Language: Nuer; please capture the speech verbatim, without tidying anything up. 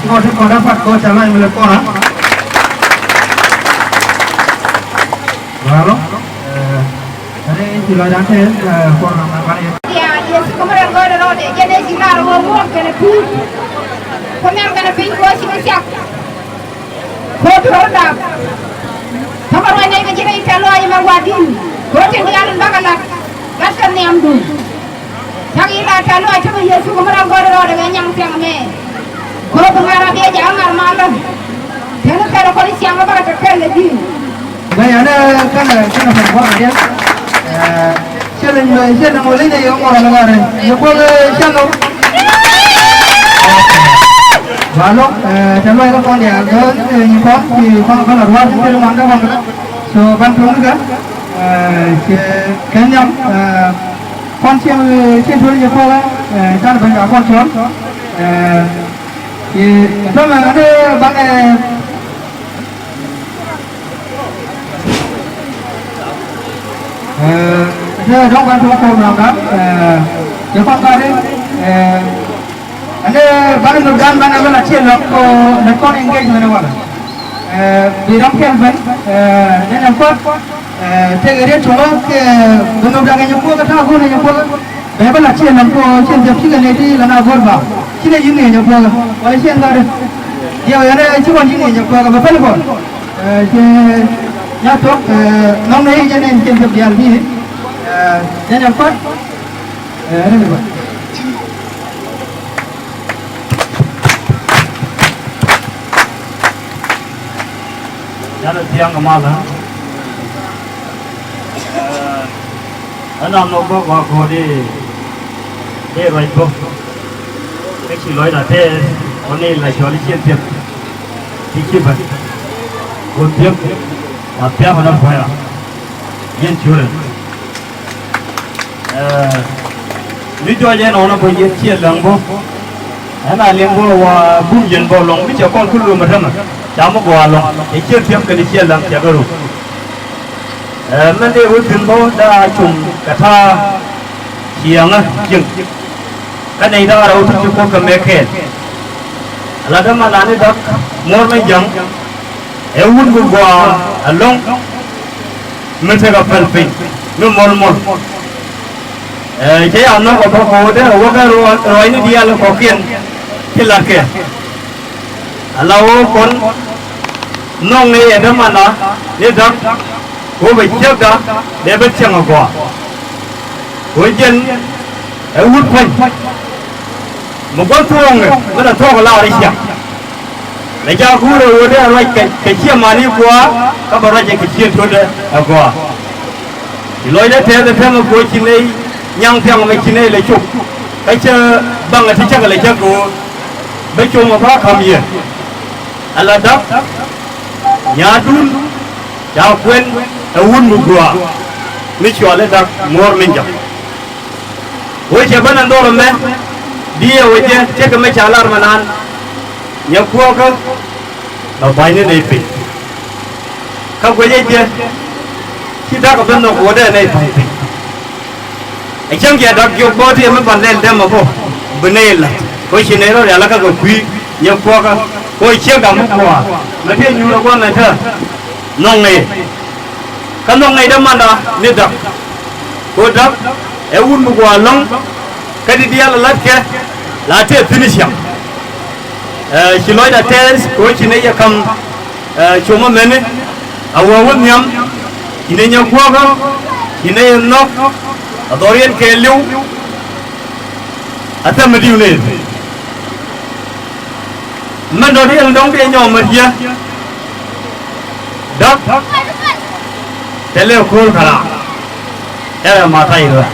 Ci kɔn ti kɔn da̱k pat kɔn ca la̱ny mi lɛ kɔn a. Walo. Ɛn ci lɔcdan te kɔn a man yɛ. Ya, Yecu kɛ mi rɛl gɔɔydɛ rɔɔdɛ jɛn ɛ ci lar wä wuɔk kɛnɛ tuut. Kɛ mɛr kɛnɛ piny kɛ wä ci kɛ ciak. Ko̱o̱t ro̱o̱dap. Tɔ̱mɛ ruac nɛy kɛ ji̱ rɛy tɛ̈th lɔaac ɛmɛ gua̱di̱n. Ko̱o̱t tin diaal in bakɛ la̱t. La̱t kɛ nhiamdun. Cak yi̱ la̱t tɛ̈th lɔaac tɔ̱mɛ Yecu kɛ mi rɔ̱ gɔ̱r rɔɔdɛ kɛ nyaŋ thiaŋ ɛmɛ. Ko̱o̱t bi ŋa̱r a biɛ ja̱a̱ŋ ŋa̱r malä. Tɛ̈n kɛ kɛl kɔn i̱ ciaŋ ɛ bakɛ kɛ kɛl ɛ ji̱. Bɛ yɛn ɛ kɛnɛ kɛnɛ pɛn gua̱a̱r adiɛn. Ɛ, Cɛ lɛ nyuɛ, cɛ lɛ ŋuɛ lɛ nyɛ yɛ ŋuɔrɔ lɛ ŋa̱rɛ. Yɛ kuɔk, ɛ, cɛ lɔ. Ba lɔ, ɛ, tɛ lɔc kä kɔn diaal, ɛ, ɛ, nyi kɔn, ci kɔn kɔn a ruar, cɛ lɛ ŋuan kä kɔn kɛ. So, ban tuɔ̱ŋ ni kɛ, ɛ, cɛ kɛ nhiam, ɛ, kɔn cɛ, cɛ tuɔ̱ŋ yɛ kuɔk, ɛ, can ben ka kɔn cuɔl, ɛ, ci, tɔmɛ, ɛ, ban, ɛ, Ɛ, te dɔ̱ŋ ban tuɔk program dan, ɛ, cɛ kɔn kari, ɛ, ɛn te ban nöpdan ban ɛ bä la tiɛl lɔk kɔ lɛ kɔn engagement walɛ. Ɛ, bi dɔ̱ŋ kɛl ben, ɛ, nɛn ɛ kuɔth, ɛ, tëkɛ riet tuɔk, ɛ, bi nöpdan kɛ nyɛ kuɔth kä ta̱a̱ go̱o̱r kɛ nyɛ kuɔth. Bɛ bä la ciɛ lam kɔ ciɛ jɔk cikɛ nɛ ti la na go̱r ba. Ci nɛ yi̱n ŋi̱i̱c ɛ kuɔkä wala ciɛ ŋa̱t. Diɛw yɛn ɛ ci kɔn yi̱n ŋi̱i̱c ɛ kuɔkä bɛ päl kɔn. Ɛ, ciɛ nya tɔk, ɛ, nɔŋ nɛ yi̱n jɛ nɛ ciɛ jɔk diaal bi. Ɛ, jɛ jɛ kuɔt. Ɛ, rɛ ni ba. Yan a thiaŋ a malä. Ɛ, ɛn a nhɔk bä gɔaa ko̱o̱t i̱ dee ruac bä. Kä ci lɔcda tɛɛth ɣän i̱ la cɔl i̱ ciɛn thiäk. Ti ci bä. Ɣöö thiäk wa thia̱k ɣän a puɔ̱nya. Yɛn curɛ. Ɛ, mi jɔɔc ɛn ɣɔn a bä yɛn ciɛ läŋ bä. Ɛn a liŋ bä wa bum yɛn bä lɔŋ mi cɛ kɔn kul lom a tämɛ. Ca mi gɔaa lɔŋ ɛ ciɛ thiäm kɛn ciɛ läŋ ciɛ kɛ ruk. Ɛ, mɛn dee wä thi̱n bä daa cum kɛ ta̱a̱ ciɛŋä cieŋ. Kä nɛy da̱a̱r a wä tuc ci kuɔk kɛ mɛ kɛɛl. Ala dämandan i̱ Dak muɔ̱ɔ̱r mɛ jäŋ. Ɛ wut mi gɔaa ɛlɔ̱ŋ mi tekɛ päl piny mi mɔl mɔl. Ɛ, cä ya nhɔk ɛ bä kɛ ɣöö derɛ wäkɛ ruac, ruacni diaal kɔ̱kiɛn ti la̱tkɛ. Ala ɣöö kɔn nhɔkni ɛ dämandan ni Dak ɣöö bɛ ciekda dee bä cieŋ ɛ gɔaa. Ɣöö jɛn ɛ wut pa̱ny. Mi gua̱th tuɔɔŋɛ mi la thuɔ̱k laar i̱ ciaŋ. Lɛ ca guurɛ ɣöö dee ruac kɛ, kɛ ciɛ mani gua̱a̱ kä bɛ ruacɛ kɛ ciɛ totdɛ ɛ gɔaa. Ci lɔcdɛ tɛth ɛ tɛmɛ kɛ ɣöö ci nɛy nyaŋ thiaŋ mɛ ci nɛy lɛ cop. Kä cä baŋɛ ti cäkɛ lɛ cäk kɛ ɣöö bä com ɛ ba ka̱m yɛ. Ala Dak nyaadun ca kuɛn ɛ wut mi gua̱a̱ mi cɔal i̱ Dak muɔ̱ɔ̱r mi ja̱k. Wecɛ ben ɛ dhɔr ɛmɛ diɛ wecɛ tekɛ mɛ ca lar mɛ naan. Nyɛ kuɔkä bɛ ba̱ny ni nɛy piny. Kä guecɛ jɛ ci Dak ɛ ben nhɔk wä dee nɛy ba̱ny piny. Ɛ cäŋ jɛ Dak jiök bä ti ɛmɛ ban lɛl dɛmɛ bä bi nɛy la̱t kɛ ci nɛy rɔ rial kä kɛ kui̱ nyɛ kuɔkä kɛ ciek Dak mi kuɔ̱ɔ̱r mɛ ti nyuur ɛ gua̱n ɛ tɛ. Nhɔk nɛy kä nhɔk nɛy dämanda ni Dak. Kɛ ɣöö Dak ɛ wut mi gua̱a̱ lɔ̱ŋ kä ti diaal ɛ la̱tkɛ la tëë thi̱n i̱ ciaŋ. Ɛ, ci lɔcda tɛɛth kɛ ɣöö ci nɛy yɛ ka̱m, ɛ, com ɛmɛni a wä wä nhiam. Ci nɛy nyɛ kuɔ̱kä ci nɛy yɛ nhɔk a dhɔriɛn kɛɛliw. A thɛmɛ diw nɛy mɛn dɔ̱diɛn dɔ̱ŋ dee nyɔɔmɛ diɛ. Dak tɛlɛ ko̱r kara. Ɛrɛ ma ta̱y rɛ.